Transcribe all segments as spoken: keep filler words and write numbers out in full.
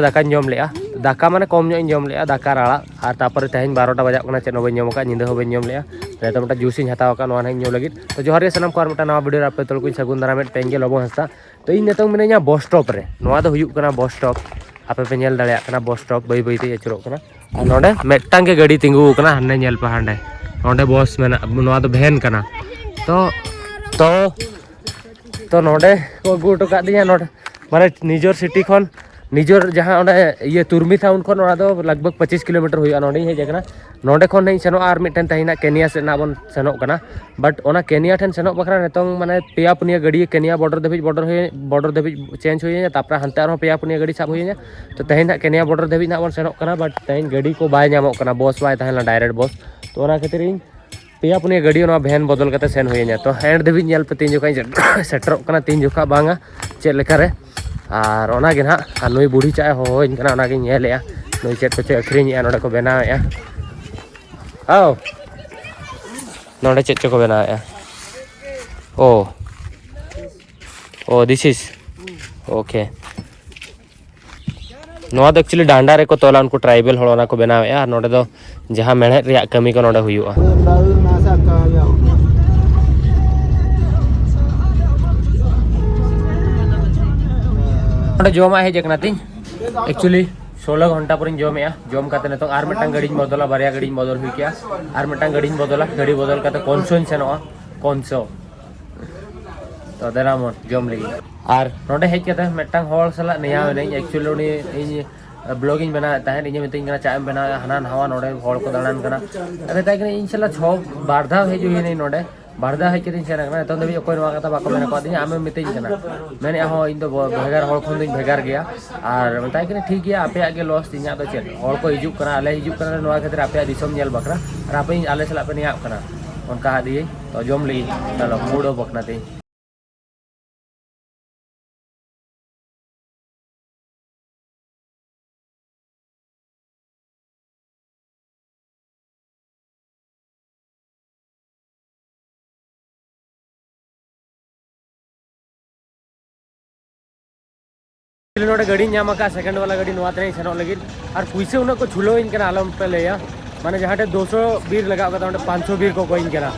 ᱫᱟᱠᱟᱧ ᱡᱚᱢ ᱞᱮᱜᱼᱟ᱾ ᱫᱟᱠᱟ ᱢᱟᱱᱮ ᱠᱚᱢ ᱧᱚᱜ ᱤᱧ ᱡᱚᱢ ᱞᱮᱜᱼᱟ, ᱫᱟᱠᱟ ᱟᱨ ᱟᱲᱟᱜ᱾ ᱟᱨ ᱛᱟᱨᱯᱚᱨᱮ ᱛᱮᱦᱮᱧ ᱵᱟᱨᱚᱴᱟ ᱵᱟᱡᱟᱜ ᱠᱟᱱᱟ, ᱪᱮᱫ ᱦᱚᱸ ᱵᱟᱹᱧ ᱡᱚᱢ ᱟᱠᱟᱫ, ᱧᱤᱫᱟᱹ ᱦᱚᱸ ᱵᱟᱹᱧ ᱡᱚᱢ ᱞᱮᱜᱼᱟ᱾ ᱱᱤᱛᱚᱜ ᱢᱤᱫᱴᱟᱝ ᱡᱩᱥ ᱤᱧ ᱦᱟᱛᱟᱣ ᱟᱠᱟᱫ, ᱱᱚᱣᱟ ᱱᱟᱦᱟᱜ ᱤᱧ ᱧᱩ ᱞᱟᱹᱜᱤᱫ᱾ ᱛᱚ ᱡᱚᱦᱟᱨ ᱜᱮ ᱥᱟᱱᱟᱢ ᱠᱚ, ᱟᱨ ᱢᱤᱫᱴᱟᱝ ᱱᱟᱣᱟ ᱵᱷᱤᱰᱤᱭᱳ ᱨᱮ ᱟᱯᱮ ᱡᱚᱛᱚ ᱠᱚᱧ ᱥᱟᱹᱜᱩᱱ ᱫᱟᱨᱟᱢᱮᱫ, ᱛᱮᱦᱮᱧ ᱜᱮ ᱞᱚᱵᱚ ᱦᱟᱸᱥᱫᱟ᱾ ᱛᱚ ᱤᱧ ᱱᱤᱛᱚᱝ ᱢᱤᱱᱟᱹᱧᱟ ᱵᱚᱥ ᱥᱴᱚᱯ ᱨᱮ᱾ ᱱᱚᱣᱟ ᱫᱚ ᱦᱩᱭᱩᱜ ᱠᱟᱱᱟ ᱵᱚᱥ ᱥᱴᱚᱯ, ᱟᱯᱮ ᱯᱮ ᱧᱮᱞ ᱫᱟᱲᱮᱭᱟᱜ ᱠᱟᱱᱟ ᱵᱚᱥ ᱥᱴᱚᱯ ᱵᱟᱹᱭ ᱵᱟᱹᱭ ᱛᱮ ᱟᱹᱪᱩᱨᱚᱜ ᱠᱟᱱᱟ᱾ ᱟᱨ ᱱᱚᱰᱮ ᱢᱤᱫᱴᱟᱝ ᱜᱮ ᱜᱟᱹᱰᱤ ᱛᱤᱸᱜᱩ ᱟᱠᱟᱱᱟ, ᱦᱟᱱᱮ ᱧᱮᱞ ᱯᱮ ᱦᱟᱸᱰᱮ, ᱱᱚᱰᱮ ᱵᱚᱥ ᱢᱮᱱᱟᱜᱼᱟ, ᱱᱚᱣᱟ ᱫᱚ ᱵᱷᱮᱱ ᱠᱟᱱᱟ᱾ ᱛᱚ ᱛᱚ ᱛᱚ ᱱᱚᱰᱮ ᱠᱚ ᱟᱹᱜᱩ ᱦᱚᱴᱚ ᱠᱟᱜ ᱫᱤᱧᱟ, ᱱᱚᱰᱮ ᱢᱟᱱᱮ ᱱᱤᱡᱚᱨ ᱥᱤᱴᱤ ᱠᱷᱚᱱ, ᱱᱤᱡᱚᱨ ᱡᱟᱦᱟᱸ ᱚᱸᱰᱮ ᱤᱭᱟᱹ ᱛᱩᱨᱢᱤ ᱴᱟᱣᱩᱱ ᱠᱷᱚᱱ, ᱚᱱᱟ ᱫᱚ ᱞᱟᱜᱽ ᱵᱷᱟᱜᱽ ᱯᱚᱸᱪᱤᱥ ᱠᱤᱞᱳᱢᱤᱴᱟᱨ ᱦᱩᱭᱩᱜᱼᱟ᱾ ᱱᱚᱸᱰᱮᱧ ᱦᱮᱡ ᱟᱠᱟᱱᱟ, ᱱᱚᱸᱰᱮ ᱠᱷᱚᱱ ᱦᱟᱸᱜ ᱤᱧ ᱥᱮᱱᱚᱜᱼᱟ ᱟᱨ ᱢᱤᱫᱴᱮᱱ ᱛᱮᱦᱮᱧ ᱦᱟᱸᱜ ᱠᱮᱱᱤᱭᱟ ᱥᱮᱫ ᱱᱟᱜ ᱵᱚᱱ ᱥᱮᱱᱚᱜ ᱠᱟᱱᱟ᱾ ᱵᱟᱴ ᱚᱱᱟ ᱠᱮᱱᱤᱭᱟ ᱴᱷᱮᱱ ᱥᱮᱱᱚᱜ ᱵᱟᱠᱷᱨᱟ ᱱᱤᱛᱚᱝ ᱢᱟᱱᱮ ᱯᱮᱭᱟ ᱯᱩᱱᱭᱟᱹ ᱜᱟᱹᱰᱤ ᱠᱮᱱᱤᱭᱟ ᱵᱚᱰᱚᱨ ᱫᱷᱟᱹᱵᱤᱡ ᱵᱚᱰᱚᱨ ᱦᱩᱭ, ᱵᱚᱰᱚᱨ ᱫᱷᱟᱹᱵᱤᱡ ᱪᱮᱧᱡᱽ ᱦᱩᱭᱟᱹᱧᱟ, ᱛᱟᱨᱯᱚᱨᱮ ᱦᱟᱱᱛᱮ ᱟᱨᱦᱚᱸ ᱯᱮᱭᱟ ᱯᱩᱱᱭᱟᱹ ᱜᱟᱹᱰᱤ ᱥᱟᱵ ᱦᱩᱭᱟᱹᱧᱟ᱾ ᱛᱚ ᱛᱮᱦᱮᱧ ᱦᱟᱸᱜ ᱠᱮᱱᱤᱭᱟ ᱵᱚᱰᱚᱨ ᱫᱷᱟᱹᱵᱤᱡ ᱱᱟᱜ ᱵᱚᱱ ᱥᱮᱱᱚᱜ ᱠᱟᱱᱟ, ᱵᱟᱴ ᱛᱮᱦᱮᱧ ᱜᱟᱹᱰᱤ ᱠᱚ ᱵᱟᱭ ᱧᱟᱢᱚᱜ ᱠᱟᱱᱟ, ᱵᱚᱥ ᱵᱟᱭ ᱛᱟᱦᱮᱸ ᱞᱮᱱᱟ, ᱰᱟᱭᱨᱮᱠᱴ ᱵᱚᱥ᱾ ᱛᱚ ᱚᱱᱟ ᱠᱷᱟᱹᱛᱤᱨ ᱤᱧ ᱯᱮᱭᱟ ᱯᱩᱱᱭᱟᱹ ᱜᱟᱹᱰᱤ ᱱᱚᱣᱟ ᱵᱷᱮᱱ ᱵᱚᱫᱚᱞ ᱠᱟᱛᱮ ᱥᱮᱱ ᱦᱩᱭᱟᱹᱧᱟ᱾ ᱛᱚ ᱮᱱᱰ ᱫᱷᱟᱹᱵᱤᱡ ᱧᱮᱞ ᱯᱮ, ᱛᱤᱱ ᱡᱚᱠᱷᱟᱡ ᱤᱧ ᱥᱮᱴᱮᱨᱚᱜ ᱠᱟᱱᱟ, ᱛᱤᱱ ᱡᱚᱠᱷᱟᱡ ᱵᱟᱝᱟ, ᱪᱮᱫ ᱞᱮᱠᱟᱨᱮ᱾ ᱟᱨ ᱚᱱᱟᱜᱮ ᱱᱟᱦᱟᱜ, ᱟᱨ ᱱᱩᱭ ᱵᱩᱲᱦᱤ ᱪᱟᱜ ᱮ ᱦᱚᱦᱚᱣᱟᱹᱧ ᱠᱟᱱᱟ, ᱚᱱᱟᱜᱤᱧ ᱧᱮᱞᱮᱜᱼᱟ᱾ ᱱᱩᱭ ᱪᱮᱫ ᱠᱚᱪᱚᱭ ᱟᱹᱠᱷᱨᱤᱧᱮᱜᱼᱟ, ᱱᱚᱰᱮ ᱠᱚ ᱵᱮᱱᱟᱣᱮᱜᱼᱟ᱾ ᱟᱣ, ᱱᱚᱰᱮ ᱪᱮᱫ ᱪᱚᱠᱚ ᱵᱮᱱᱟᱣᱮᱜᱼᱟ? ᱳ, ᱳ, this is, okay. ᱱᱚᱣᱟ ᱫᱚ actually ᱰᱟᱸᱰᱟ ᱨᱮᱠᱚ ᱛᱚᱞᱟ, ᱩᱱᱠᱩ ᱴᱨᱟᱭᱵᱮᱞ ᱦᱚᱲ ᱚᱱᱟ ᱠᱚ ᱵᱮᱱᱟᱣᱮᱫᱼᱟ᱾ ᱟᱨ ᱱᱚᱰᱮ ᱫᱚ ᱡᱟᱦᱟᱸ ᱢᱮᱬᱦᱮᱫ ᱨᱮᱭᱟᱜ ᱠᱟᱹᱢᱤ ᱠᱚ ᱱᱚᱰᱮ ᱦᱩᱭᱩᱜᱼᱟ᱾ ᱱᱚᱰᱮ ᱡᱚᱢᱟᱜ ᱦᱮᱡ ᱟᱠᱟᱱᱟ ᱛᱤᱧ, actually ᱥᱳᱞᱳ ᱜᱷᱚᱱᱴᱟ ᱯᱚᱨᱮᱧ ᱡᱚᱢᱮᱜᱼᱟ᱾ ᱡᱚᱢ ᱠᱟᱛᱮ ᱱᱤᱛᱚᱝ ᱟᱨ ᱢᱤᱫᱴᱟᱝ ᱜᱟᱹᱰᱤᱧ ᱵᱚᱫᱚᱞᱟ, ᱵᱟᱨᱭᱟ ᱜᱟᱹᱰᱤᱧ ᱵᱚᱫᱚᱞ ᱦᱩᱭ ᱠᱮᱜᱼᱟ᱾ ᱟᱨ ᱢᱤᱫᱴᱟᱝ ᱜᱟᱹᱰᱤᱧ ᱵᱚᱫᱚᱞᱟ, ᱜᱟᱹᱰᱤ ᱵᱚᱫᱚᱞ ᱠᱟᱛᱮ ᱠᱚᱱᱥᱳᱧ ᱥᱮᱱᱚᱜᱼᱟ, ᱠᱚᱱᱥᱳ᱾ ᱛᱚ ᱫᱮᱞᱟ ᱢᱚᱱ ᱡᱚᱢ ᱞᱟᱹᱜᱤᱫ᱾ ᱟᱨ ᱱᱚᱰᱮ ᱦᱮᱡ ᱠᱟᱛᱮ ᱢᱤᱫᱴᱟᱝ ᱦᱚᱲ ᱥᱟᱞᱟᱜ ᱱᱮᱭᱟᱣ ᱮᱱᱟᱹᱧ᱾ Actually ᱩᱱᱤ ᱤᱧ ᱵᱞᱚᱜ ᱤᱧ ᱵᱮᱱᱟᱣᱮᱫ ᱛᱟᱦᱮᱸᱫ, ᱤᱧᱮ ᱢᱤᱛᱟᱹᱧ ᱠᱟᱱᱟ, "ᱪᱟᱜ ᱮᱢ ᱵᱮᱱᱟᱣᱮᱫᱼᱟ, ᱦᱟᱱᱟ ᱱᱟᱣᱟ, ᱱᱚᱰᱮ ᱦᱚᱲ ᱠᱚ ᱫᱟᱬᱟᱱ ᱠᱟᱱᱟ?" ᱟᱨ ᱢᱮᱛᱟᱭ ᱠᱟᱹᱱᱟᱹᱧ, "ᱤᱧ ᱥᱟᱞᱟᱜ ᱪᱷᱚ, ᱵᱟᱨ ᱫᱷᱟᱣ ᱦᱮᱡ ᱦᱩᱭᱱᱟᱹᱧ ᱱᱚᱰᱮ, ᱵᱟᱨ ᱫᱷᱟᱣ ᱦᱮᱡ ᱠᱟᱛᱮᱧ ᱥᱮᱱ ᱟᱠᱟᱱᱟ, ᱱᱤᱛᱚᱝ ᱫᱷᱟᱹᱵᱤᱡ ᱚᱠᱚᱭ ᱱᱚᱣᱟ ᱠᱟᱛᱷᱟ ᱵᱟᱠᱚ ᱢᱮᱱ ᱟᱠᱟᱫᱤᱧᱟ, ᱟᱢᱮᱢ ᱢᱤᱛᱟᱹᱧ ᱠᱟᱱᱟ?" ᱢᱮᱱᱮᱫᱼᱟ, "ᱦᱚᱸ, ᱤᱧ ᱫᱚ ᱵᱚ-, ᱵᱷᱮᱜᱟᱨ ᱦᱚᱲ ᱠᱷᱚᱱ ᱫᱚᱧ ᱵᱷᱮᱜᱟᱨ ᱜᱮᱭᱟ᱾" ᱟᱨ ᱢᱮᱛᱟᱭ ᱠᱟᱹᱱᱟᱹᱧ, "ᱴᱷᱤᱠ ᱜᱮᱭᱟ, ᱟᱯᱮᱭᱟᱜ ᱜᱮ ᱞᱚᱥ, ᱤᱧᱟᱹᱜ ᱫᱚ ᱪᱮᱫ? ᱦᱚᱲ ᱠᱚ ᱦᱤᱡᱩᱜ ᱠᱟᱱᱟ, ᱟᱞᱮ ᱦᱤᱡᱩᱜ ᱠᱟᱱᱟ, ᱱᱚᱣᱟ ᱠᱷᱟᱹᱛᱤᱨ ᱟᱯᱮᱭᱟᱜ ᱫᱤᱥᱚᱢ ᱧᱮᱞ ᱵᱟᱠᱷᱨᱟ, ᱟᱨ ᱟᱯᱮ ᱟᱞᱮ ᱥᱟᱞᱟᱜ ᱯᱮ ᱱᱮᱭᱟᱜ ᱠᱟᱱᱟ?" ᱚᱱᱠᱟ ᱟᱫᱤᱭᱟᱹᱧ᱾ ᱛᱚ ᱡᱚᱢ ᱞᱟᱹᱜᱤᱫ, ᱪᱚᱞᱚ, ᱢᱩᱰ ᱚᱯᱷ ᱟᱠᱟᱱᱟ ᱛᱤᱧ᱾ ᱱᱚᱰᱮ ᱜᱟᱹᱰᱤᱧ ᱧᱟᱢ ᱟᱠᱟᱫᱼᱟ, ᱥᱮᱠᱮᱱᱰ ᱵᱟᱞᱟ ᱜᱟᱹᱰᱤ, ᱱᱚᱣᱟ ᱛᱮᱧ ᱥᱮᱱᱚᱜ ᱞᱟᱹᱜᱤᱫ᱾ ᱟᱨ ᱯᱩᱭᱥᱟᱹ ᱩᱱᱟᱹᱜ ᱠᱚ ᱪᱷᱩᱞᱟᱹᱣ ᱤᱧ ᱠᱟᱱᱟ, ᱟᱞᱚᱢ ᱯᱮ ᱞᱟᱹᱭᱟ᱾ ᱢᱟᱱᱮ ᱡᱟᱦᱟᱸ ᱴᱷᱮᱱ ᱫᱩᱥᱚ ᱵᱤᱨ ᱞᱟᱜᱟᱣ ᱠᱟᱫᱟ, ᱚᱸᱰᱮ ᱯᱟᱸᱪᱥᱚ ᱵᱤᱨ ᱠᱚ ᱠᱚᱭᱤᱧ ᱠᱟᱱᱟ᱾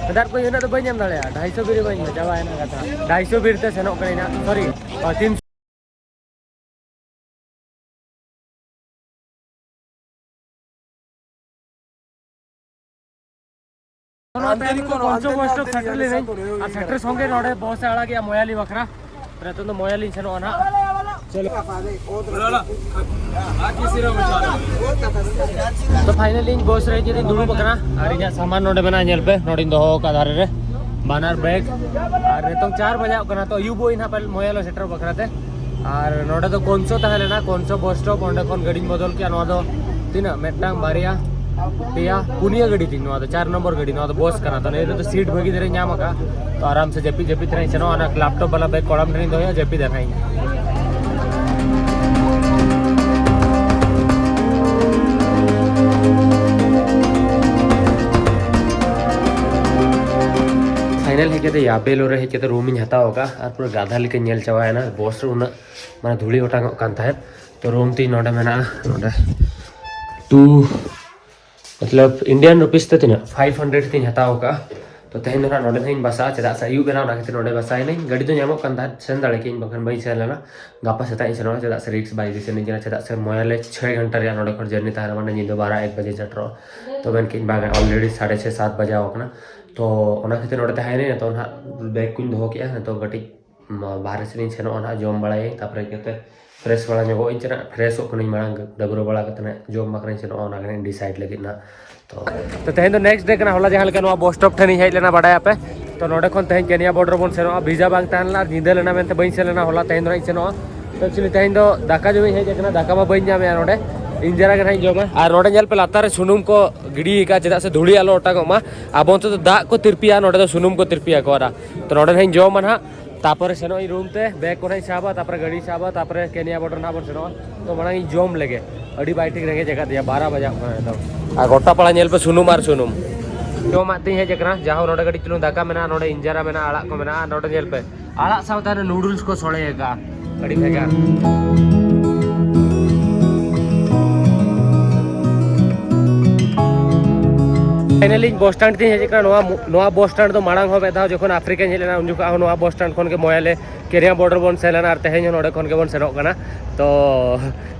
ᱱᱮᱛᱟᱨ ᱠᱚ ᱩᱱᱟᱹᱜ ᱫᱚ ᱵᱟᱹᱧ ᱮᱢ ᱫᱟᱲᱮᱭᱟᱜᱼᱟ, ᱰᱷᱟᱭᱥᱚ ᱵᱤᱨ ᱵᱟᱹᱧ ᱮᱢᱟ, ᱪᱟᱵᱟᱭᱮᱱᱟ ᱠᱟᱛᱷᱟ᱾ ᱰᱷᱟᱭᱥᱚ ᱵᱤᱨ ᱛᱮ ᱥᱮᱱᱚᱜ ᱠᱟᱹᱱᱟᱹᱧ ᱱᱟᱜ, ᱥᱚᱨᱤ, ᱛᱤᱱᱥᱚ᱾ ᱱᱚᱣᱟ ᱛᱟᱭᱚᱢ ᱨᱮᱫᱚ ᱯᱚᱧᱪᱚ ᱵᱚᱭᱥᱴᱚᱯ ᱥᱮᱴᱮᱨ ᱞᱮᱱᱟᱹᱧ᱾ ᱟᱨ ᱥᱮᱴᱮᱨ ᱥᱚᱸᱜᱮ ᱱᱚᱰᱮ ᱵᱚᱥ ᱮ ᱟᱲᱟᱜᱮᱜᱼᱟ ᱢᱚᱭᱟᱞᱤ ᱵᱟᱠᱷᱨᱟ᱾ ᱱᱤᱛᱚᱝ ᱫᱚ ᱢᱚᱭᱟᱞᱤᱧ ᱥᱮᱱᱚᱜᱼᱟ ᱱᱟᱦᱟᱜ᱾ ᱪᱚᱞᱚ᱾ ᱛᱚ finally ᱤᱧ ᱵᱚᱥ ᱨᱮ ᱦᱮᱡ ᱠᱟᱛᱮᱧ ᱫᱩᱲᱩᱵ ᱟᱠᱟᱱᱟ᱾ ᱟᱨ ᱤᱧᱟᱹᱜ ᱥᱟᱢᱟᱱ ᱱᱚᱰᱮ ᱢᱮᱱᱟᱜᱼᱟ, ᱧᱮᱞ ᱯᱮ, ᱱᱚᱰᱮᱧ ᱫᱚᱦᱚ ᱟᱠᱟᱫ ᱫᱷᱟᱨᱮ ᱨᱮ, ᱵᱟᱱᱟᱨ ᱵᱮᱜᱽ᱾ ᱟᱨ ᱱᱤᱛᱚᱝ ᱪᱟᱨ ᱵᱟᱡᱟᱜ ᱠᱟᱱᱟ, ᱛᱚ ᱟᱹᱭᱩᱵᱚᱜ ᱟᱹᱧ ᱱᱟᱦᱟᱜ ᱯᱟᱞᱮ ᱢᱚᱭᱟᱞᱚ ᱥᱮᱴᱮᱨᱚᱜ ᱵᱟᱠᱷᱨᱟ ᱛᱮ᱾ ᱟᱨ ᱱᱚᱰᱮ ᱫᱚ ᱠᱚᱱᱥᱚ ᱛᱟᱦᱮᱸ ᱞᱮᱱᱟ, ᱠᱚᱱᱥᱚ ᱵᱚᱥ ᱥᱴᱚᱯ, ᱚᱸᱰᱮ ᱠᱷᱚᱱ ᱜᱟᱹᱰᱤᱧ ᱵᱚᱫᱚᱞ ᱠᱮᱜᱼᱟ᱾ ᱱᱚᱣᱟ ᱫᱚ ᱛᱤᱱᱟᱹᱜ? ᱢᱤᱫᱴᱟᱝ, ᱵᱟᱨᱭᱟ, ᱯᱮᱭᱟ, ᱯᱩᱱᱭᱟᱹ ᱜᱟᱹᱰᱤ ᱛᱤᱧ᱾ ᱱᱚᱣᱟ ᱫᱚ ᱪᱟᱨ ᱱᱚᱢᱵᱚᱨ ᱜᱟᱹᱰᱤ᱾ ᱱᱚᱣᱟ ᱫᱚ ᱵᱚᱥ ᱠᱟᱱᱟ, ᱛᱚ ᱱᱤᱭᱟᱹ ᱨᱮᱫᱚ ᱥᱤᱴ ᱵᱷᱟᱹᱜᱤ ᱫᱷᱟᱨᱟᱧ ᱧᱟᱢ ᱟᱠᱟᱫᱼᱟ᱾ ᱛᱚ ᱟᱨᱟᱢ ᱥᱮ ᱡᱟᱹᱯᱤᱫ ᱡᱟᱹᱯᱤᱫ ᱫᱷᱟᱨᱟᱧ ᱥᱮᱱᱚᱜᱼᱟ, ᱚᱱᱟ ᱞᱮᱯᱴᱚᱯ ᱵᱟᱞᱟ ᱵᱮᱜᱽ ᱠᱚᱲᱟᱢ ᱴᱷᱮᱱᱤᱧ ᱫᱚᱦᱚᱭᱟ, ᱡᱟᱹᱯᱤᱫᱟ ᱱᱟᱦᱟᱜ ᱤᱧ᱾ Final ᱦᱮᱡ ᱠᱟᱛᱮ ᱭᱟᱵᱮᱞᱳ ᱨᱮ ᱦᱮᱡ ᱠᱟᱛᱮ ᱨᱩᱢ ᱤᱧ ᱦᱟᱛᱟᱣ ᱟᱠᱟᱫᱼᱟ᱾ ᱟᱨ ᱯᱩᱨᱟᱹ ᱜᱟᱫᱷᱟ ᱞᱮᱠᱟᱧ ᱧᱮᱞ ᱪᱟᱵᱟᱭᱮᱱᱟ, ᱵᱚᱥ ᱨᱮ ᱩᱱᱟᱹᱜ ᱢᱟᱱᱮ ᱫᱷᱩᱲᱤ ᱚᱴᱟᱝᱚᱜ ᱠᱟᱱ ᱛᱟᱦᱮᱸᱫ᱾ ᱛᱚ ᱨᱩᱢ ᱛᱤᱧ ᱱᱚᱰᱮ ᱢᱮᱱᱟᱜᱼᱟ, ᱱᱚᱰᱮ ᱴᱩ, ᱢᱚᱛᱞᱚᱵ Indian rupees ᱛᱮ ᱛᱤᱱᱟᱹᱜ? Five hundred ᱛᱤᱧ ᱦᱟᱛᱟᱣ ᱟᱠᱟᱫᱼᱟ᱾ ᱛᱚ ᱛᱮᱦᱮᱧ ᱫᱚ ᱱᱟᱦᱟᱜ ᱱᱚᱰᱮ ᱱᱟᱦᱟᱜ ᱤᱧ ᱵᱟᱥᱟᱜᱼᱟ, ᱪᱮᱫᱟᱜ ᱥᱮ ᱟᱹᱭᱩᱵ ᱮᱱᱟ, ᱚᱱᱟ ᱠᱷᱟᱹᱛᱤᱨ ᱱᱚᱰᱮ ᱵᱟᱥᱟᱭᱮᱱᱟᱹᱧ᱾ ᱜᱟᱹᱰᱤ ᱫᱚ ᱧᱟᱢᱚᱜ ᱠᱟᱱ ᱛᱟᱦᱮᱸᱫ, ᱥᱮᱱ ᱫᱟᱲᱮ ᱠᱮᱭᱟᱹᱧ, ᱵᱟᱠᱷᱟᱱ ᱵᱟᱹᱧ ᱥᱮᱱ ᱞᱮᱱᱟ᱾ ᱜᱟᱯᱟ ᱥᱮᱛᱟᱜ ᱤᱧ ᱥᱮᱱᱚᱜᱼᱟ, ᱪᱮᱫᱟᱜ ᱥᱮ risk ᱵᱟᱭ ᱵᱮᱥ ᱟᱹᱱᱤᱡ ᱠᱟᱱᱟ, ᱪᱮᱫᱟᱜ ᱥᱮ ᱢᱚᱭᱟᱞᱮ ᱪᱷᱚᱭ ᱜᱷᱚᱱᱴᱟ ᱨᱮᱭᱟᱜ ᱱᱚᱰᱮ ᱠᱷᱚᱱ journey ᱛᱟᱦᱮᱱᱟ, ᱢᱟᱱᱮ ᱧᱤᱫᱟᱹ ᱵᱟᱨᱟ ᱮᱠ ᱵᱟᱡᱮ ᱥᱮᱴᱮᱨᱚᱜᱼᱟ᱾ ᱛᱚ ᱢᱮᱱ ᱠᱮᱫᱟᱹᱧ ᱵᱟᱝ, already ᱥᱟᱲᱮ ᱪᱷᱚᱭ ᱥᱟᱛ ᱵᱟᱡᱟᱣ ᱟᱠᱟᱱᱟ᱾ ᱛᱚ ᱚᱱᱟ ᱠᱷᱟᱹᱛᱤᱨ ᱱᱚᱰᱮ ᱛᱟᱦᱮᱸᱭᱮᱱᱟᱹᱧ᱾ ᱱᱤᱛᱚᱜ ᱱᱟᱦᱟᱜ ᱵᱮᱜᱽ ᱠᱚᱧ ᱫᱚᱦᱚ ᱠᱮᱜᱼᱟ, ᱱᱤᱛᱚᱜ ᱠᱟᱹᱴᱤᱡ ᱢᱟ-, ᱵᱟᱦᱨᱮ ᱥᱮᱫ ᱤᱧ ᱥᱮᱱᱚᱜᱼᱟ ᱱᱟᱦᱟᱜ, ᱡᱚᱢ ᱵᱟᱲᱟᱭᱟᱹᱧ, ᱛᱟᱨᱯᱚᱨᱮ ᱦᱮᱡ ᱠᱟᱛᱮ fresh ᱵᱟᱲᱟ ᱧᱚᱜᱚᱜ ᱟᱹᱧ᱾ ᱪᱮᱫᱟᱜ, fresh ᱚᱜ ᱠᱟᱹᱱᱟᱹᱧ ᱢᱟᱲᱟᱝ, ᱰᱟᱹᱵᱽᱨᱟᱹ ᱵᱟᱲᱟ ᱠᱟᱛᱮ ᱱᱟᱦᱟᱜ ᱡᱚᱢ ᱵᱟᱠᱷᱨᱟᱧ ᱥᱮᱱᱚᱜᱼᱟ, ᱚᱱᱟ ᱜᱮ ᱱᱟᱦᱟᱜ decide ᱞᱟᱹᱜᱤᱫ ᱱᱟᱦᱟᱜ᱾ ᱛᱚ, ᱛᱚ ᱛᱮᱦᱮᱧ ᱫᱚ next day ᱠᱟᱱᱟ᱾ ᱦᱚᱞᱟ ᱡᱟᱦᱟᱸ ᱞᱮᱠᱟ ᱱᱚᱣᱟ ᱵᱚᱥ ᱥᱴᱚᱯ ᱴᱷᱮᱱᱤᱧ ᱦᱮᱡ ᱞᱮᱱᱟ, ᱵᱟᱰᱟᱭᱟᱯᱮ᱾ ᱛᱚ ᱱᱚᱰᱮ ᱠᱷᱚᱱ ᱛᱮᱦᱮᱧ ᱠᱮᱱᱤᱭᱟ border ᱵᱚᱱ ᱥᱮᱱᱚᱜᱼᱟ᱾ ᱵᱷᱤᱥᱟ ᱵᱟᱝ ᱛᱟᱦᱮᱸ ᱞᱮᱱᱟ ᱟᱨ ᱧᱤᱫᱟᱹ ᱞᱮᱱᱟ ᱢᱮᱱᱛᱮ ᱵᱟᱹᱧ ᱥᱮᱱ ᱞᱮᱱᱟ, ᱦᱚᱞᱟ ᱛᱮᱦᱮᱧ ᱫᱚ ᱱᱟᱦᱟᱜ ᱤᱧ ᱥᱮᱱᱚᱜᱼᱟ᱾ ᱛᱚ actually ᱛᱮᱦᱮᱧ ᱫᱚ ᱫᱟᱠᱟ ᱡᱚᱢᱤᱧ ᱦᱮᱡ ᱟᱠᱟᱱᱟ, ᱫᱟᱠᱟ ᱢᱟ ᱵᱟᱹᱧ ᱧᱟᱢᱮᱜᱼᱟ ᱱᱚᱰᱮ, ᱤᱧᱡᱮᱨᱟ ᱜᱮ ᱱᱟᱦᱟᱜ ᱤᱧ ᱡᱚᱢᱟ᱾ ᱟᱨ ᱱᱚᱰᱮ ᱧᱮᱞ ᱯᱮ, ᱞᱟᱛᱟᱨ ᱨᱮ ᱥᱩᱱᱩᱢ ᱠᱚ ᱜᱤᱰᱤ ᱟᱠᱟᱫᱼᱟ, ᱪᱮᱫᱟᱜ ᱥᱮ ᱫᱷᱩᱲᱤ ᱟᱞᱚ ᱚᱴᱟᱝᱚᱜ ᱢᱟ᱾ ᱟᱵᱚ ᱚᱱᱛᱮ ᱫᱚ ᱫᱟᱜ ᱠᱚ ᱛᱤᱨᱯᱤᱭᱟ, ᱱᱚᱰᱮ ᱫᱚ ᱥᱩᱱᱩᱢ ᱠᱚ ᱛᱤᱨᱯᱤᱭᱟ ᱠᱚ ᱟᱨ᱾ ᱛᱚ ᱱᱚᱰᱮ ᱱᱟᱦᱟᱜ ᱤᱧ ᱡᱚᱢᱟ ᱱᱟᱦᱟᱜ, ᱛᱟᱨᱯᱚᱨᱮ ᱥᱮᱱᱚᱜ ᱤᱧ ᱨᱩᱢ ᱛᱮ, ᱵᱮᱜᱽ ᱠᱚ ᱱᱟᱦᱟᱜ ᱤᱧ ᱥᱟᱵᱟ, ᱛᱟᱨᱯᱚᱨᱮ ᱜᱟᱹᱰᱤᱧ ᱥᱟᱵᱟ, ᱛᱟᱨᱯᱚᱨᱮ ᱠᱮᱱᱤᱭᱟ border ᱱᱟᱦᱟᱜ ᱵᱚᱱ ᱥᱮᱱᱚᱜᱼᱟ᱾ ᱛᱚ ᱢᱟᱲᱟᱝ ᱤᱧ ᱡᱚᱢ ᱞᱮᱜᱮ, ᱟᱹᱰᱤ ᱵᱟᱭ ᱴᱷᱤᱠ ᱨᱮᱸᱜᱮᱡ ᱟᱠᱟᱫᱤᱧᱟ, ᱵᱟᱨᱟ ᱵᱟᱡᱟᱜ ᱠᱟᱱᱟ ᱱᱤᱛᱚᱝ᱾ ᱟᱨ ᱜᱚᱴᱟ ᱯᱟᱲᱟ ᱧᱮᱞ ᱯᱮ ᱥᱩᱱᱩᱢ ᱟᱨ ᱥᱩᱱᱩᱢ᱾ ᱡᱚᱢᱟᱜ ᱛᱤᱧ ᱦᱮᱡ ᱟᱠᱟᱱᱟ, ᱡᱟᱦᱳ ᱱᱚᱰᱮ ᱠᱟᱹᱴᱤᱡ ᱪᱩᱞᱩᱝ ᱫᱟᱠᱟ ᱢᱮᱱᱟᱜᱼᱟ, ᱱᱚᱰᱮ ᱤᱧᱡᱮᱨᱟ ᱢᱮᱱᱟᱜᱼᱟ, ᱟᱲᱟᱜ ᱠᱚ ᱢᱮᱱᱟᱜᱼᱟ, ᱱᱚᱰᱮ ᱧᱮᱞ ᱯᱮ ᱟᱲᱟᱜ ᱥᱟᱶᱛᱮ ᱱᱩᱰᱩᱞᱥ ᱠᱚ ᱥᱚᱲᱮ ᱟᱠᱟᱫᱼᱟ᱾ ᱟᱹᱰᱤ ᱵᱷᱮᱜᱟᱨ᱾ ᱯᱷᱟᱭᱱᱟᱞᱤ ᱤᱧ ᱵᱚᱥ ᱥᱴᱮᱱᱰ ᱛᱤᱧ ᱦᱮᱡ ᱟᱠᱟᱱᱟ᱾ ᱱᱚᱣᱟ ᱢᱩ- ᱱᱚᱣᱟ ᱵᱚᱥ ᱥᱴᱮᱱᱰ ᱫᱚ ᱢᱟᱲᱟᱝ ᱦᱚᱸ ᱢᱤᱫ ᱫᱷᱟᱣ ᱡᱚᱠᱷᱚᱱ ᱟᱯᱷᱨᱤᱠᱟᱧ ᱦᱮᱡ ᱞᱮᱱᱟ, ᱩᱱ ᱡᱚᱠᱷᱚᱱ ᱦᱚᱸ ᱱᱚᱣᱟ ᱵᱚᱥ ᱥᱴᱮᱱᱰ ᱠᱷᱚᱱ ᱜᱮ ᱢᱚᱭᱟᱞᱮ ᱠᱮᱱᱤᱭᱟ ᱵᱚᱨᱰᱟᱨ ᱵᱚᱱ ᱥᱮᱱ ᱞᱮᱱᱟ, ᱟᱨ ᱛᱮᱦᱮᱧ ᱦᱚᱸ ᱱᱚᱰᱮ ᱠᱷᱚᱱ ᱜᱮᱵᱚᱱ ᱥᱮᱱᱚᱜ ᱠᱟᱱᱟ᱾ ᱛᱚ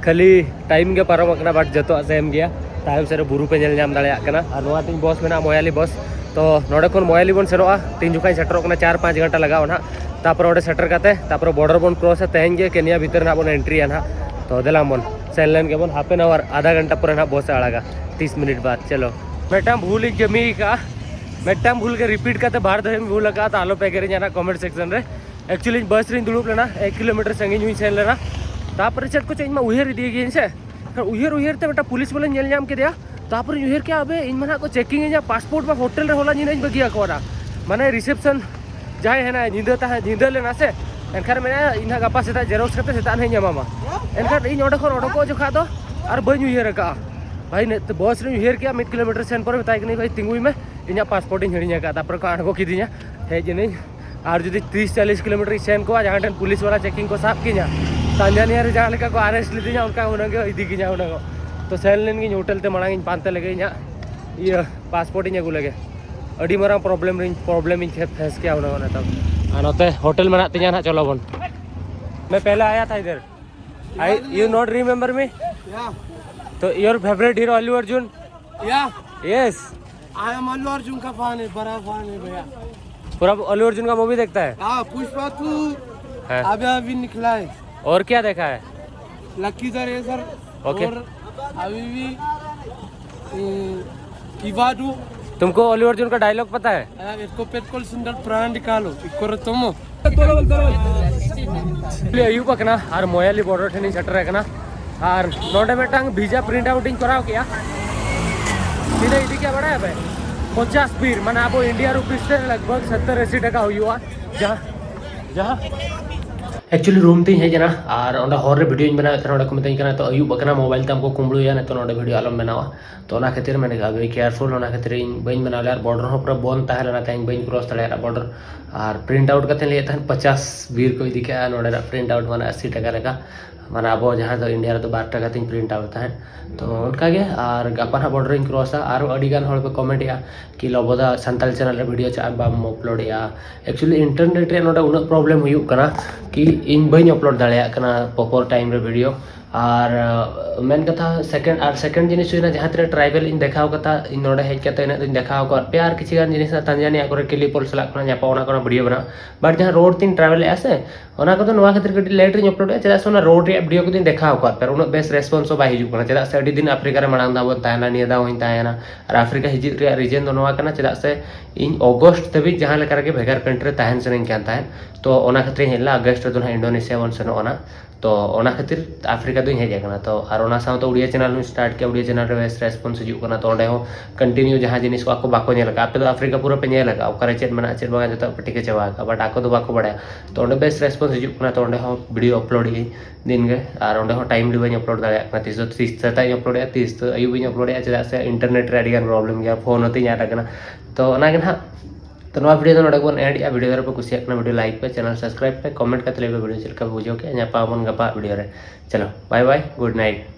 ᱠᱷᱟᱹᱞᱤ ᱴᱟᱭᱤᱢ ᱜᱮ ᱯᱟᱨᱚᱢ ᱟᱠᱟᱱᱟ, but ᱡᱚᱛᱚᱣᱟᱜ ᱥᱮᱢ ᱜᱮᱭᱟ᱾ ᱛᱟᱭᱚᱢ ᱥᱮᱫ ᱨᱮ ᱵᱩᱨᱩ ᱯᱮ ᱧᱮᱞ ᱧᱟᱢ ᱫᱟᱲᱮᱭᱟᱜ ᱠᱟᱱᱟ᱾ ᱟᱨ ᱱᱚᱣᱟ ᱛᱤᱧ ᱵᱚᱥ ᱢᱮᱱᱟᱜᱼᱟ, ᱢᱚᱭᱟᱞᱤ ᱵᱚᱥ᱾ ᱛᱚ ᱱᱚᱰᱮ ᱠᱷᱚᱱ ᱢᱚᱭᱟᱞᱤ ᱵᱚᱱ ᱥᱮᱱᱚᱜᱼᱟ᱾ ᱛᱤᱱ ᱡᱚᱠᱷᱟᱧ ᱥᱮᱴᱮᱨᱚᱜ ᱠᱟᱱᱟ, ᱪᱟᱨ ᱯᱟᱸᱪ ᱜᱷᱚᱱᱴᱟ ᱞᱟᱜᱟᱜᱼᱟ ᱱᱟᱦᱟᱜ᱾ ᱛᱟᱯᱚᱨᱮ ᱚᱸᱰᱮ ᱥᱮᱴᱮᱨ ᱠᱟᱛᱮ ᱛᱟᱯᱚᱨᱮ ᱵᱚᱨᱰᱟᱨ ᱵᱚᱱ ᱠᱨᱚᱥᱟ᱾ ᱛᱮᱦᱮᱧ ᱜᱮ ᱠᱮᱱᱤᱭᱟ ᱵᱷᱤᱛᱟᱹᱨ ᱱᱟᱦᱟᱜ ᱵᱚᱱ ᱮᱱᱴᱨᱤᱭᱟ ᱱᱟᱦᱟᱜ᱾ ᱛᱚ ᱫᱮᱞᱟ ᱵᱚᱱ ᱥᱮᱱ ᱞᱮᱱ ᱜᱮᱵᱚᱱ, half an hour, ᱟᱫᱷᱟ ᱜᱷᱚᱱᱴᱟ ᱯᱚᱨᱮ ᱱᱟᱦᱟᱜ ᱵᱚᱥ ᱮ ᱟᱲᱟᱜᱟ, ᱛᱤᱥ ᱢᱤᱱᱤᱴ ᱵᱟᱫ᱾ ᱪᱚᱞᱚ, ᱢᱤᱫᱴᱟᱝ ᱵᱷᱩᱞ ᱤᱧ ᱠᱟᱹᱢᱤ ᱟᱠᱟᱫᱼᱟ, ᱢᱤᱫᱴᱟᱝ ᱵᱷᱩᱞ ᱜᱮ ᱨᱤᱯᱤᱴ ᱠᱟᱛᱮ ᱵᱟᱨ ᱫᱷᱟᱣ ᱤᱧ ᱵᱷᱩᱞ ᱟᱠᱟᱫᱼᱟ᱾ ᱛᱚ ᱟᱞᱚ ᱯᱮ ᱮᱜᱮᱨᱤᱧᱟ ᱱᱟᱦᱟᱜ ᱠᱚᱢᱮᱱᱴ ᱥᱮᱠᱥᱚᱱ ᱨᱮ᱾ ᱮᱠᱪᱩᱭᱮᱞᱤ ᱤᱧ ᱵᱟᱥ ᱨᱤᱧ ᱫᱩᱲᱩᱵ ᱞᱮᱱᱟ, ᱮᱠ ᱠᱤᱞᱳᱢᱤᱴᱟᱨ ᱥᱟᱺᱜᱤᱧ ᱦᱚᱸᱧ ᱥᱮᱱ ᱞᱮᱱᱟ᱾ ᱛᱟᱯᱚᱨᱮ ᱪᱮᱫ ᱠᱚᱪᱚ ᱤᱧ ᱢᱟ ᱩᱭᱦᱟᱹᱨ ᱤᱫᱤᱭ ᱜᱤᱭᱟᱹᱧ ᱥᱮ, ᱩᱭᱦᱟᱹᱨ ᱩᱭᱦᱟᱹᱨ ᱛᱮ ᱢᱤᱫᱴᱟᱝ ᱯᱩᱞᱤᱥ ᱵᱟᱞᱟᱧ ᱧᱮᱞ ᱧᱟᱢ ᱠᱮᱫᱮᱭᱟ᱾ ᱛᱟᱯᱚᱨᱮᱧ ᱩᱭᱦᱟᱹᱨ ᱠᱮᱫᱼᱟ, ᱟᱵᱮ, ᱤᱧ ᱢᱟ ᱱᱟᱦᱟᱜ ᱠᱚ ᱪᱮᱠᱤᱝ ᱤᱧᱟ ᱯᱟᱥᱯᱳᱨᱴ ᱢᱟ ᱦᱳᱴᱮᱞ ᱨᱮ ᱦᱚᱞᱟ ᱧᱤᱫᱟᱹᱧ ᱵᱟᱹᱜᱤᱭᱟᱠᱚ ᱚᱱᱟ, ᱢᱟᱱᱮ ᱨᱤᱥᱮᱯᱥᱚᱱ ᱡᱟᱦᱟᱸᱭ ᱦᱮᱱᱟᱭ, ᱧᱤᱫᱟᱹ ᱛᱟᱦᱮᱸ, ᱧᱤᱫᱟᱹ ᱞᱮᱱᱟ ᱥᱮ, ᱮᱱᱠᱷᱟᱱ ᱢᱮᱱᱟ ᱤᱧ ᱦᱟᱸᱜ ᱜᱟᱯᱟ ᱥᱮᱛᱟᱜ ᱡᱮᱨᱚᱠᱥ ᱠᱟᱛᱮ ᱥᱮᱛᱟᱜ ᱱᱟᱦᱟᱜ ᱤᱧ ᱮᱢᱟᱢᱟ᱾ ᱮᱱᱠᱷᱟᱱ ᱤᱧ ᱚᱸᱰᱮ ᱠᱷᱚᱱ ᱚᱰᱚᱠᱚᱜ ᱡᱚᱠᱷᱟᱜ ᱫᱚ ᱟᱨ ᱵᱟᱹᱧ ᱩᱭᱦᱟᱹᱨ ᱟᱠᱟᱫᱼᱟ᱾ ᱵᱷᱟᱭ, ᱱᱤᱛ ᱵᱚᱥ ᱨᱤᱧ ᱩᱭᱦᱟᱹᱨ ᱠᱮᱫᱼᱟ, ᱢᱤᱫ ᱠᱤᱞᱳᱢᱤᱴᱟᱨ ᱥᱮᱱ ᱯᱚᱨᱮ ᱢᱮᱛᱟᱭ ᱠᱟᱹᱱᱟᱹᱧ, "ᱵᱷᱟᱭ, ᱛᱤᱸᱜᱩᱭ ᱢᱮ, ᱤᱧᱟᱹᱜ ᱯᱟᱥᱯᱳᱨᱴ ᱤᱧ ᱦᱤᱲᱤᱧ ᱟᱠᱟᱫᱼᱟ᱾" ᱛᱟᱯᱚᱨᱮ ᱠᱚ ᱟᱬᱜᱚ ᱠᱤᱫᱤᱧᱟ, ᱦᱮᱡ ᱮᱱᱟᱹᱧ᱾ ᱟᱨ ᱡᱩᱫᱤ ᱛᱤᱨᱤᱥ ᱪᱟᱞᱤᱥ ᱠᱤᱞᱳᱢᱤᱴᱟᱨ ᱤᱧ ᱥᱮᱱ ᱠᱚᱜᱼᱟ, ᱡᱟᱦᱟᱸ ᱴᱷᱮᱱ ᱯᱩᱞᱤᱥ ᱵᱟᱞᱟ ᱪᱮᱠᱤᱝ ᱠᱚ ᱥᱟᱵ ᱠᱤᱧᱟ, ᱛᱟᱱᱡᱟᱱᱤᱭᱟ ᱨᱮ ᱡᱟᱦᱟᱸ ᱞᱮᱠᱟ ᱠᱚ ᱟᱨᱮᱥᱴ ᱞᱤᱫᱤᱧᱟ, ᱚᱱᱠᱟ ᱦᱩᱱᱟᱹᱝ ᱜᱮ ᱤᱫᱤ ᱠᱤᱧᱟ ᱦᱩᱱᱟᱹᱝ᱾ ᱛᱚ ᱥᱮᱱ ᱞᱮᱱ ᱜᱤᱧ ᱦᱳᱴᱮᱞ ᱛᱮ, ᱢᱟᱲᱟᱝ ᱤᱧ ᱯᱟᱱᱛᱮ ᱞᱮᱜᱮ, ᱤᱧᱟᱹᱜ ᱤᱭᱟᱹ ᱯᱟᱥᱯᱳᱨᱴ ᱤᱧ ᱟᱹᱜᱩ ᱞᱮᱜᱮ᱾ ᱟᱹᱰᱤ ᱢᱟᱨᱟᱝ ᱯᱨᱚᱵᱞᱮᱢ ᱨᱤᱧ, ᱯᱨᱚᱵᱞᱮᱢ ᱤᱧ ᱯᱷᱮᱥ ᱠᱮᱜᱼᱟ ᱦᱩᱱᱟᱹᱝ ᱚᱱᱟ ᱛᱟᱭᱚᱢ᱾ ᱟᱨ ᱱᱚᱛᱮ ᱦᱳᱴᱮᱞ ᱢᱮᱱᱟᱜ ᱛᱤᱧᱟ ᱱᱟᱦᱟᱜ, ᱪᱚᱞᱚ ᱵᱚᱱ᱾ मैं पहले आया था इधर। आई, you not remember me? या। तो your favourite hero Allu Arjun? या। Yes. I am Allu Arjun का फैन है, बड़ा फैन है भैया। पूरा अल्लू अर्जुन का मूवी देखता है? हाँ, पुष्पा टू। हाँ। अभी अभी निकला है। और क्या देखा है? लक्की द रेसर। ओके। और अभी भी, ए, इवाडू। तुमको अल्लू अर्जुन का डायलॉग पता है? इसको पेट को सुंदर प्राण निकालो, इको रतोमो। ᱟᱹᱭᱩᱵ ᱟᱠᱟᱱᱟ ᱟᱨ ᱢᱚᱭᱟᱞᱤ ᱵᱚᱨᱰᱟᱨ ᱴᱷᱮᱱ ᱤᱧ ᱥᱮᱴᱮᱨ ᱟᱠᱟᱱᱟ᱾ ᱟᱨ ᱱᱚᱰᱮ ᱢᱤᱫᱴᱟᱝ ᱵᱷᱤᱥᱟ ᱯᱨᱤᱱᱴ ᱟᱣᱩᱴ ᱤᱧ ᱠᱚᱨᱟᱣ ᱠᱮᱜᱼᱟ᱾ ᱛᱤᱱᱟᱹᱜ ᱤᱫᱤ ᱠᱮᱜᱼᱟ ᱵᱟᱲᱟᱭᱟ ᱯᱮ? ᱯᱚᱧᱪᱟᱥ ᱵᱤᱨ, ᱢᱟᱱᱮ ᱟᱵᱚ ᱤᱱᱰᱤᱭᱟ ᱨᱩᱯᱤᱥ ᱛᱮ ᱞᱟᱜᱽ ᱵᱷᱟᱜᱽ ᱥᱚᱛᱛᱚᱨ ᱟᱥᱤ ᱴᱟᱠᱟ ᱦᱩᱭᱩᱜᱼᱟ᱾ ᱡᱟᱦᱟᱸ, ᱡᱟᱦᱟᱸ Actually room ᱛᱤᱧ ᱦᱮᱡ ᱮᱱᱟ ᱟᱨ ᱚᱸᱰᱮ ᱦᱚᱨ ᱨᱮ video ᱧ ᱵᱮᱱᱟᱣᱮᱫ ᱛᱟᱦᱮᱱᱟ᱾ ᱚᱸᱰᱮ ᱠᱚ ᱢᱤᱛᱟᱹᱧ ᱠᱟᱱᱟ, "ᱛᱚ ᱟᱹᱭᱩᱵ ᱟᱠᱟᱱᱟ, mobile ᱛᱟᱢ ᱠᱚ ᱠᱩᱢᱵᱽᱲᱩᱭᱟ, ᱱᱤᱛᱚᱜ ᱱᱚᱰᱮ video ᱟᱞᱚᱢ ᱵᱮᱱᱟᱣᱟ᱾" ᱛᱚ ᱚᱱᱟ ᱠᱷᱟᱹᱛᱤᱨ ᱢᱮᱱ ᱠᱟᱜᱼᱟ, be careful, ᱚᱱᱟ ᱠᱷᱟᱹᱛᱤᱨ ᱤᱧ ᱵᱟᱹᱧ ᱵᱮᱱᱟᱣ ᱞᱮᱫᱟ᱾ ᱟᱨ border ᱦᱚᱸ ᱯᱩᱨᱟᱹ ᱵᱚᱱᱫ ᱛᱟᱦᱮᱸ ᱞᱮᱱᱟ, ᱛᱟᱦᱮᱸ ᱵᱟᱹᱧ cross ᱫᱟᱲᱮᱭᱟᱜᱼᱟ border᱾ ᱟᱨ print out ᱠᱟᱛᱮᱧ ᱞᱟᱹᱭᱮᱫ ᱛᱟᱦᱮᱸᱫ ᱯᱚᱪᱟᱥ ᱵᱤᱨ ᱠᱚ ᱤᱫᱤ ᱠᱮᱜᱼᱟ, ᱱᱚᱰᱮᱱᱟᱜ print out ᱢᱟᱱᱮ ᱟᱥᱤ ᱴᱟᱠᱟ ᱞᱮᱠᱟ, ᱢᱟᱱᱮ ᱟᱵᱚ ᱡᱟᱦᱟᱸ ᱫᱚ India ᱨᱮᱫᱚ ᱵᱟᱨ ᱴᱟᱠᱟ ᱛᱤᱧ print out ᱛᱟᱦᱮᱸᱫ᱾ ᱛᱚ ᱚᱱᱠᱟᱜᱮ, ᱟᱨ ᱜᱟᱯᱟ ᱱᱟᱦᱟᱜ border ᱤᱧ crossᱟ᱾ ᱟᱨᱚ ᱟᱹᱰᱤ ᱜᱟᱱ ᱦᱚᱲ ᱯᱮ comment ᱮᱜᱼᱟ ᱠᱤ, "ᱞᱚᱵᱚᱫᱟ ᱥᱟᱱᱛᱟᱲ channel ᱨᱮ video ᱪᱮᱫᱟᱜ ᱵᱟᱢ upload ᱮᱜᱼᱟ?" Actually internet ᱨᱮᱭᱟᱜ ᱱᱚᱰᱮ ᱩᱱᱟᱹᱜ problem ᱦᱩᱭᱩᱜ ᱠᱟᱱᱟ ᱠᱤ ᱤᱧ ᱵᱟᱹᱧ upload ᱫᱟᱲᱮᱭᱟᱜ ᱠᱟᱱᱟ proper time ᱨᱮ video᱾ ᱟᱨ ᱟᱸ, ᱢᱮᱱ ᱠᱟᱛᱷᱟ second, ᱟᱨ second ᱡᱤᱱᱤᱥ ᱦᱩᱭᱱᱟ, ᱡᱟᱦᱟᱸ ᱛᱤᱱᱟᱹᱜ tribal ᱤᱧ ᱫᱮᱠᱷᱟᱣ ᱠᱟᱫᱟ, ᱤᱧ ᱱᱚᱰᱮ ᱦᱮᱡ ᱠᱟᱛᱮ ᱤᱱᱟᱹᱜ ᱫᱚᱧ ᱫᱮᱠᱷᱟᱣ ᱟᱠᱟᱫ ᱯᱮᱭᱟ, ᱟᱨ ᱠᱤᱪᱷᱩ ᱜᱟᱱ ᱡᱤᱱᱤᱥ ᱛᱟᱱᱡᱟᱱᱤᱭᱟ ᱠᱚᱨᱮ ᱠᱤᱞᱤ ᱯᱚᱞ ᱥᱟᱞᱟᱜ ᱠᱷᱚᱱᱟᱜ ᱧᱟᱯᱟᱢ, ᱚᱱᱟ ᱠᱚᱨᱮ video ᱵᱮᱱᱟᱣ᱾ But ᱡᱟᱦᱟᱸ road ᱛᱤᱧ travel ᱮᱜᱼᱟ ᱥᱮ, ᱚᱱᱟ ᱠᱚᱫᱚ ᱱᱚᱣᱟ ᱠᱷᱟᱹᱛᱤᱨ ᱠᱟᱹᱴᱤᱡ late ᱨᱤᱧ upload ᱮᱜᱼᱟ, ᱪᱮᱫᱟᱜ ᱥᱮ ᱚᱱᱟ road ᱨᱮᱭᱟᱜ video ᱠᱚᱫᱚᱧ ᱫᱮᱠᱷᱟᱣ ᱟᱠᱟᱫ ᱯᱮᱭᱟ, ᱩᱱᱟᱹᱜ ᱵᱮᱥ response ᱦᱚᱸ ᱵᱟᱭ ᱦᱤᱡᱩᱜ ᱠᱟᱱᱟ, ᱪᱮᱫᱟᱜ ᱥᱮ ᱟᱹᱰᱤ ᱫᱤᱱ ᱟᱯᱷᱨᱤᱠᱟ ᱨᱮ ᱢᱟᱲᱟᱝ ᱫᱷᱟᱣ ᱵᱚᱱ ᱛᱟᱦᱮᱱᱟ, ᱱᱤᱭᱟᱹ ᱫᱷᱟᱣ ᱦᱚᱸᱧ ᱛᱟᱦᱮᱱᱟ᱾ ᱟᱨ ᱟᱯᱷᱨᱤᱠᱟ ᱦᱤᱡᱩᱜ ᱨᱮᱭᱟᱜ reason ᱫᱚ ᱱᱚᱣᱟ ᱠᱟᱱᱟ, ᱪᱮᱫᱟᱜ ᱥᱮ ᱤᱧ August ᱫᱷᱟᱹᱵᱤᱡ ᱡᱟᱦᱟᱸ ᱞᱮᱠᱟ ᱨᱮᱜᱮ ᱵᱷᱮᱜᱟᱨ country ᱨᱮ ᱛᱟᱦᱮᱱ ᱥᱟᱱᱟᱧ ᱠᱟᱱ ᱛᱟᱦᱮᱸᱫ, ᱛᱚ ᱚᱱᱟ ᱠᱷᱟᱹᱛᱤᱨ ᱤᱧ ᱦᱮᱡ ᱞᱮᱱᱟ᱾ August ᱨᱮᱫᱚ ᱱᱟᱦᱟᱜ ᱤᱱᱰᱳᱱᱮᱥᱤᱭᱟ ᱵᱚᱱ ᱥᱮᱱᱚᱜᱼᱟ ᱱᱟᱦᱟᱜ᱾ ᱛᱚ ᱚᱱᱟ ᱠᱷᱟᱹᱛᱤᱨ ᱟᱯᱷᱨᱤᱠᱟ ᱫᱚᱧ ᱦᱮᱡ ᱟᱠᱟᱱᱟ᱾ ᱛᱚ ᱟᱨ ᱚᱱᱟ ᱥᱟᱶᱛᱮ ᱩᱲᱤᱭᱟ channel ᱦᱚᱸᱧ start ᱠᱮᱫᱼᱟ, ᱩᱲᱤᱭᱟ channel ᱨᱮ ᱵᱮᱥ response ᱦᱤᱡᱩᱜ ᱠᱟᱱᱟ᱾ ᱛᱚ ᱚᱸᱰᱮ ᱦᱚᱸ continue ᱡᱟᱦᱟᱸ ᱡᱤᱱᱤᱥ ᱠᱚ ᱟᱠᱚ ᱵᱟᱠᱚ ᱧᱮᱞ ᱟᱠᱟᱫ, ᱟᱯᱮ ᱫᱚ ᱟᱯᱷᱨᱤᱠᱟ ᱯᱩᱨᱟᱹ ᱯᱮ ᱧᱮᱞ ᱟᱠᱟᱫᱼᱟ, ᱚᱠᱟᱨᱮ ᱪᱮᱫ ᱢᱮᱱᱟᱜᱼᱟ ᱪᱮᱫ ᱵᱟᱝᱟ ᱡᱚᱛᱚᱣᱟᱜ ᱯᱮ ᱴᱷᱤᱠᱟᱹ ᱪᱟᱵᱟ ᱟᱠᱟᱫᱼᱟ, but ᱟᱠᱚ ᱫᱚ ᱵᱟᱠᱚ ᱵᱟᱲᱟᱭᱟ᱾ ᱛᱚ ᱚᱸᱰᱮ ᱵᱮᱥ response ᱦᱤᱡᱩᱜ ᱠᱟᱱᱟ, ᱛᱚ ᱚᱸᱰᱮ ᱦᱚᱸ video upload ᱮᱫᱟᱹᱧ ᱫᱤᱱ ᱜᱮ᱾ ᱟᱨ ᱚᱸᱰᱮ ᱦᱚᱸ timely ᱵᱟᱹᱧ upload ᱫᱟᱲᱮᱭᱟᱜ ᱠᱟᱱᱟ, ᱛᱤᱥ ᱫᱚ ᱛᱤᱥ ᱥᱮᱛᱟᱜ ᱤᱧ upload ᱮᱫᱼᱟ, ᱛᱤᱥ ᱫᱚ ᱟᱹᱭᱩᱵ ᱤᱧ upload ᱮᱫᱼᱟ, ᱪᱮᱫᱟᱜ ᱥᱮ internet ᱨᱮ ᱟᱹᱰᱤ ᱜᱟᱱ problem ᱜᱮᱭᱟ, phone ᱦᱚᱸ ᱛᱤᱧ ᱟᱫ ᱟᱠᱟᱱᱟ᱾ ᱛᱚ ᱚᱱᱟ ᱜᱮ ᱱᱟᱦᱟᱜ, ᱛᱚ ᱱᱚᱣᱟ video ᱫᱚ ᱱᱚᱰᱮ ᱜᱮᱵᱚᱱ end ᱮᱫᱼᱟ᱾ Video ᱨᱮᱯᱮ ᱠᱩᱥᱤᱭᱟᱜ ᱠᱟᱱᱟ, video like ᱯᱮ, channel subscribe ᱯᱮ, comment ᱠᱟᱛᱮ ᱞᱟᱹᱭ ᱯᱮ video ᱪᱮᱫ ᱞᱮᱠᱟ ᱯᱮ ᱵᱩᱡᱷᱟᱹᱣ ᱠᱮᱫᱼᱟ᱾ ᱧᱟᱯᱟᱢ ᱟᱵᱚᱱ ᱜᱟᱯᱟ video ᱨᱮ᱾ ᱪᱚᱞᱚ, bye bye, good night᱾